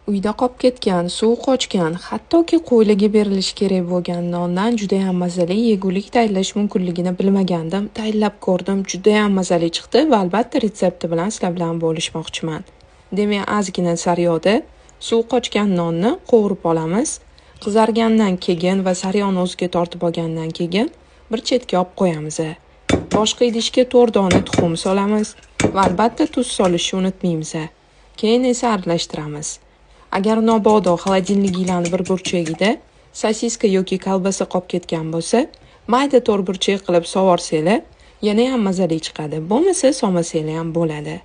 Uyda qolib ketgan, suv qochgan, hattoki qo'ylarga berilishi kerak bo'lgan nondan judayam mazali yegulik tayyorlash mumkinligini bilmagandim. Tayyorlab ko'rdim, judayam mazali chiqdi va albatta retsepti bilan sizlar bilan bo'lishmoqchiman. Demak, ozgina sariyog'da suv qochgan nonni qovurib olamiz. Qizargandan keyin va sariyog'ni o'ziga tortib olgandan keyin bir chetga olib qo'yamiz. Boshqa idishga 4 dona tuxum solamiz va albatta tuz solishni unutmaymiz. Keyin esa aralashtiramiz. Agar nobodo xolodilniklarning bir burchagida sosiska yoki kolbasa qolib ketgan bo'lsa, mayda to'rtburchak qilib sovorsanglar, yana ham mazali chiqadi. Bo'lmasa solmasanglar ham bo'ladi.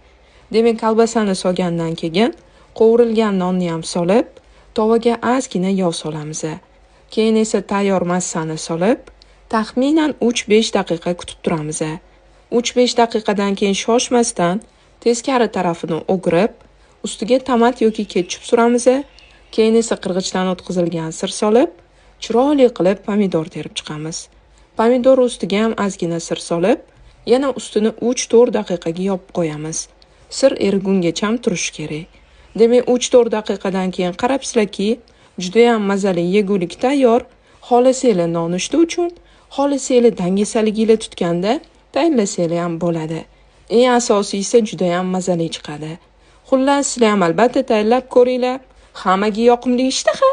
Demak, kolbasani solgandan keyin qovurilgan nonni ham solib, tovaga ozgina yog' solamiz. Keyin esa tayyor massani solib, taxminan 3-5 daqiqa kutib turamiz. 3-5 daqiqadan keyin shoshmasdan teskari tarafini o'girib, ustiga tomat yoki ketchup suramiz. Keyin esa qirg'ichdan o'tkazilgan sir solib, chiroyli qilib pomidor terib chiqamiz. Pomidor ustiga ham ozgina sir solib, yana ustini 3-4 daqiqaga yopib qo'yamiz. Sir erigungacha turishi kerak. Demak, 3-4 daqiqadan keyin qarabsizlarki, juda ham mazali yegulik tayyor. Xohlasanglar nonushta uchun, xohlasanglar dangasaliginglar tutganda tayyorlasanglar ham bo'ladi. Eng asosiysi juda ham mazali chiqadi. Xullas, sizlar ham albatta tayyorlab ko'ringlar. Hammaga yoqimli ishtaha.